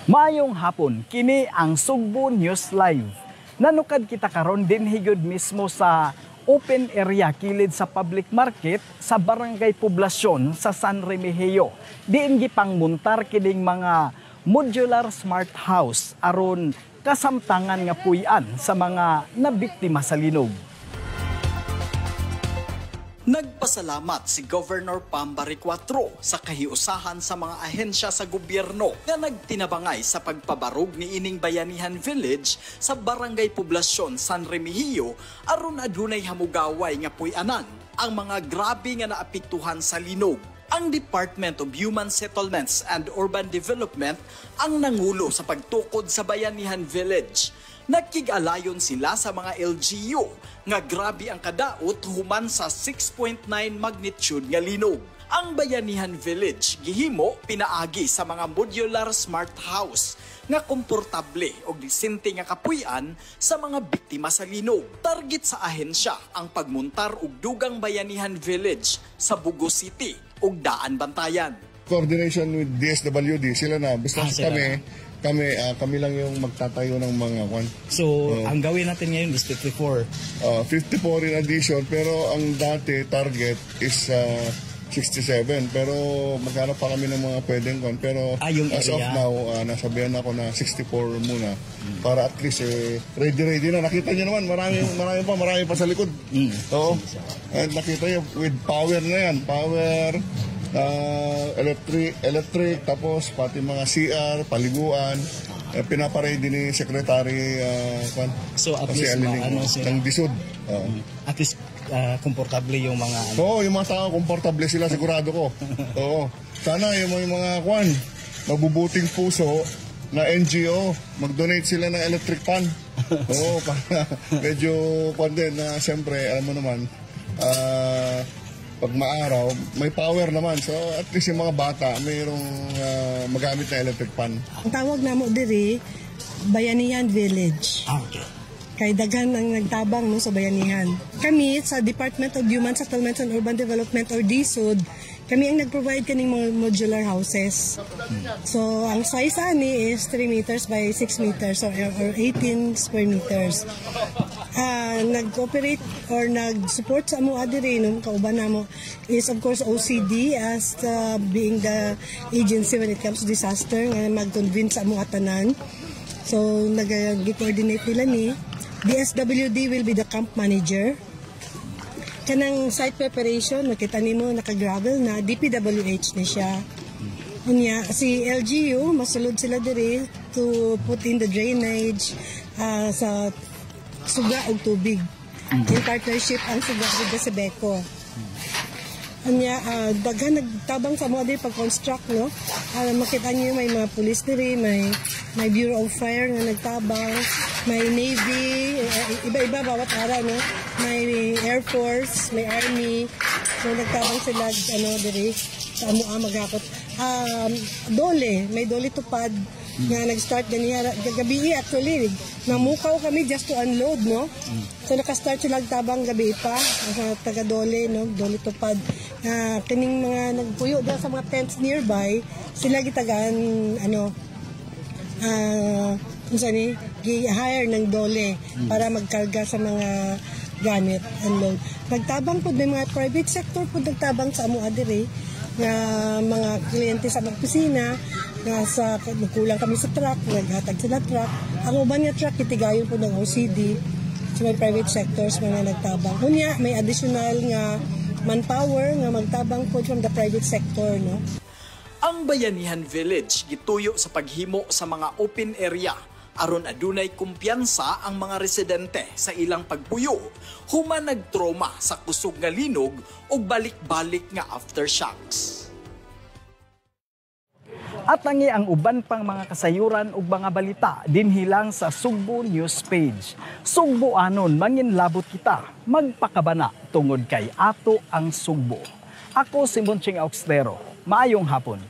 Maayong hapon, kini ang Sugbo News Live. Nanukad kita karon dinhi gyud mismo sa open area kilid sa public market sa Barangay Poblasyon sa San Remigio. Diin gipangmuntar kining mga modular smart house aron kasamtangan nga puy-an sa mga nabiktima sa linog. Nagpasalamat si Governor Pam Baricuatro sa kahiusahan sa mga ahensya sa gobyerno nga nagtinabangay sa pagpabarog ni ining Bayanihan Village sa Barangay Poblasyon, San Remigio aron adunay hamugaway nga puy-anan ang mga grabe nga naapektuhan sa linog. Ang Department of Human Settlements and Urban Development ang nangulo sa pagtukod sa Bayanihan Village. Nakig-alayon sila sa mga LGU nga grabe ang kadaot human sa 6.9 magnitude nga linog. Ang Bayanihan Village gihimo pinaagi sa mga modular smart house nga komportable og disente nga kapuy-an sa mga biktima sa linog. Target sa ahensya ang pagmuntar og dugang Bayanihan Village sa Bogo City ug Daan Bantayan. Coordination with DSWD, sila na. Basta Ah, sila. kami lang yung magtatayo ng mga kwan. So, ang gawin natin ngayon is 54. 54 in addition, pero ang dati target is 67. Pero maghanap pa kami ng mga pwedeng kwan. Pero Ah, yung as of area. now, nasabihan ako na 64 muna. Para at least eh, ready ready na. Nakita niyo naman, marami, marami pa sa likod. Oo. And nakita niyo, with power na yan. Power, electric, tapos pati mga CR, paliguan. Eh, pinapaready ni Secretary kwan, So, at si least Aliling, maano sila. ng DHSUD. Oo. At least komportable yung mga ano. Oo, yung mga tao, komportable sila, sigurado ko. Oo. Sana yung mga kwan, mabubuting puso na NGO, mag-donate sila ng electric fan. Oo, para medyo kwan din na siyempre, alam mo naman, pag maaraw, may power naman. So at least yung mga bata, mayroong magamit na electric fan. Ang tawag namo diri, Bayanihan Village. Ah, okay. Kay daghan ang nagtabang, no, sa Bayanihan. Kami sa Department of Human Settlements and Urban Development or DHSUD, kami ang nag-provide kaning mga modular houses. So ang size ani is 3 meters by 6 meters or 18 square meters. Nag-operate or nag-support sa amo diri, no, kauban namo is of course OCD as being the agency when it comes to disaster nga mag-convince sa amo tanan. So nag-coordinate nila ni DSWD will be the camp manager. Kanang site preparation, makita nimo naka-gravel na, DPWH ni siya. Unya, si LGU, masulod sila diri to put in the drainage sa suga og tubig. In partnership ang suga with the Cebeco. Unya, daghan nagtabang sa mga diri pag-construct, no? Makita niyo may mga police diri, may Bureau of Fire nga nagtabang, may Navy, eh, iba-iba bawat ara, no? May Air Force, may Army. So nagtabang sila ano diri sa amoa maghakot. DOLE, may DOLE tupad nga nag-start ganiya gabi actually. Namukaw kami just to unload, no? So naka-start sila tabang gabi pa sa taga DOLE, no, DOLE tupad. Kining mga nagpuyo diyan sa mga tents nearby, sila gitagaan ano unsa ni gi-hire ng DOLE para magkarga sa mga gamit, unload. Nagtabang pud may mga private sector pud nagtabang sa amo diri nga mga kliyente sa mga opisina nga sa nagkulang kami sa truck, naghatag sila truck. Ang uban nga truck gitigayon pud ng OCD. So may private sectors mga nagtabang. Unya may additional nga manpower nga magtabang pud from the private sector, no? Ang Bayanihan Village gituyo sa paghimo sa mga open area aron adunay kumpiyansa ang mga residente sa ilang pagpuyo human nagtrauma sa kusog nga linog ug balik-balik nga aftershocks. At tangi ang uban pang mga kasayuran ug mga balita dinhi lang sa Sugbo News Page. Sugbo anon mangin labot kita, magpakabana tungod kay ato ang Sugbo. Ako si Monching Auxtero. Maayong hapon.